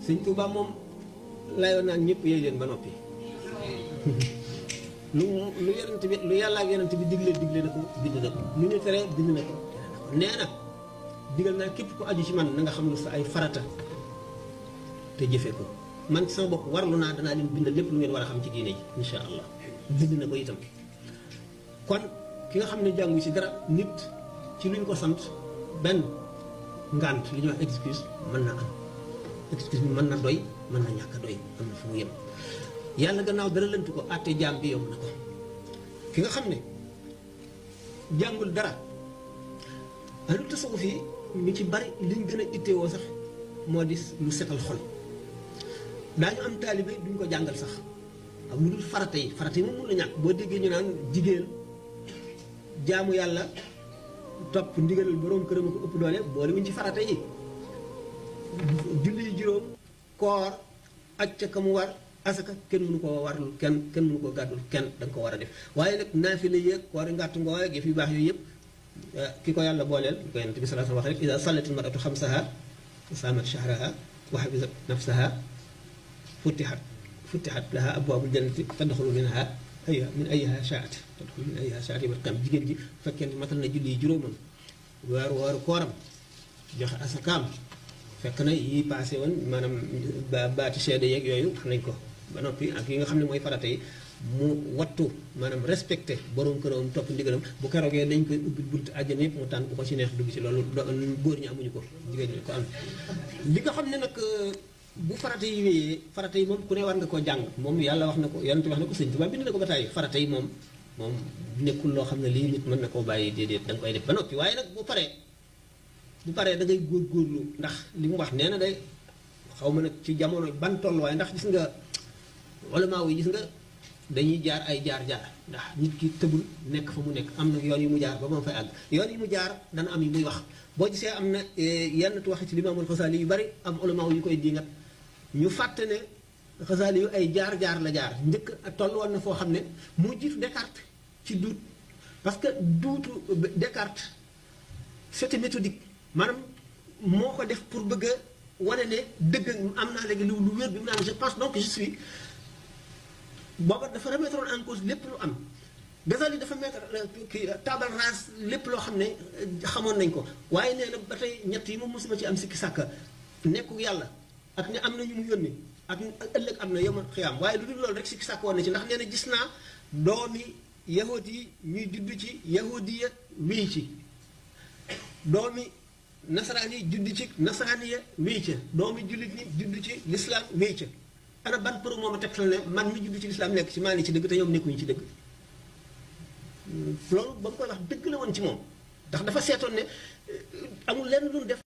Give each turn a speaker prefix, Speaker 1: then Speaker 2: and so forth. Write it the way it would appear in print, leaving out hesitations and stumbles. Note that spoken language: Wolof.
Speaker 1: sëñ Tuubaa moom layoon naan ñëpp yey leen ba noppi lu yonent bi lu yàlla ak yonent bi digle na ko bind na ko lu ñu tere bind na ko nee na digal naa képp ku aju ci man na nga xam lu sa ay farata te jëfe ko man sama bopp warlu naa danaa leen bindal lépp lu ngeen war a xam ci diine ji insha allah bind na ko itam kon ki nga xam ne jàngu ci dara nit ci luñ ko sant benn ngant li ñuy wax excuse mën na am excuse bi mën na doy mën na ñàkk a doy am na fu mu yem yàlla gannaaw dara lënt ko àtte jaam bi yomb na ko ki nga xam ne jàngul dara lu tasawuf yi ñu ci bari liñ gën a ittewoo sax moo di lu setal xol daañu am taalibe duñ ko jàngal sax ak lu dul farata yi moom mun la ñàkk boo déggee ñu naan jigéen jaamu yàlla topp ndigalul boroom këram ko ëpp doole boole wuñ ci farata yi julli juróom koor aj ca ka mu war asaka kenn mënu koo warlu kenn mënu koo gàddul kenn da nga ko war a def waaye nag naafila yéeg koor ngàtt ngoo ak yëf yu baax yooyu yëpp ki ko yàlla booleel li ko yonent bi sallallahu alayhi wa sallam wax rek ida sallatil mar'atu xamsaha saamat shahraha wa hafizat nafsaha futtihat laha abwaabul jannati tadxulu minha min ayyiha sha'at tadxulu min ayyiha sha'at yawmal qiyaama jigéen ji bu fekkee ne matal na julli juróomam waaru kooram joxe asakaam fekk na yi passé woon maanaam baati seede yeeg yooyu wax nañ ko ba noppi ak yi nga xam ne mooy farata yi mu wattu maanaam respecté borom këram topp ndigalam bu keroogee dañ koy ubbi bunt àjjana yëpp mu tànn bu ko ci neex dugg ci loolu góor ñi amuñu ko jigéen ñi ko am li nga xam ne nag bu farata yi wéyee farata yi moom ku ne war nga koo jàng moom yàlla wax na ko yonent wax na ko sëñ Tuubaa bind na ko ba tàyyi farata yi moom nekkul loo xam ne lii nit mën na koo bàyyi déedéet da nga koy def ba noppi waaye nag bu paree da ngay góorgóorlu ndax li mu wax nee na day xaw ma nag ci jamono ban tolluwaay ndax gis nga ulamaa yi gis nga dañuy jaar ay jaar-jaar ndax nit ki tëbul nekk fa mu nekk am na yoon yu mu jaar ba ma fay àgg yoon yi mu jaar dana am yu muy wax boo gisee am na yenn waxi ci Limaamul Xasaali yu bari am ulamaa yu koy dingat ñu fàtte ne Xasaali yu ay jaar-jaar la jaar njëkk toll woon na foo xam ne moo jiitu Descartes ci duut parce que duutu Descartes c'était méthodique maanaam moo ko def pour bëgg a wane ne dëgg am naa léegi lu wér bi mu naan je pense donc je suis booba dafa remettre en cause lépp lu am Ghazali dafa mettre kii table rase lépp loo xam ne xamoon nañ ko waaye nee na ba tey ñett yi moom mosuma ci am sikki sàkka nekku yàlla ak ne am na ñu mu yónni ak ëllëg am na yawmal xiyaam waaye lu dul loolu rek sikki sàkk woon na ci ndax nee na gis naa doomi yahud yi ñuy judd ci yahudiya wii ci doomi nasaraan yi judd ci nasaraaniya wii ca doomi jullit ñi judd ci lislaam wii ca ana ban pour moom a tegtal ne man mi judd ci lislaam nekk ci maa ngi ci dëgg te ñoom nekkuñu ci dëgg loolu ba mu koy wax dëgg la woon ci moom ndax dafa seetoon ne amul lenn lu def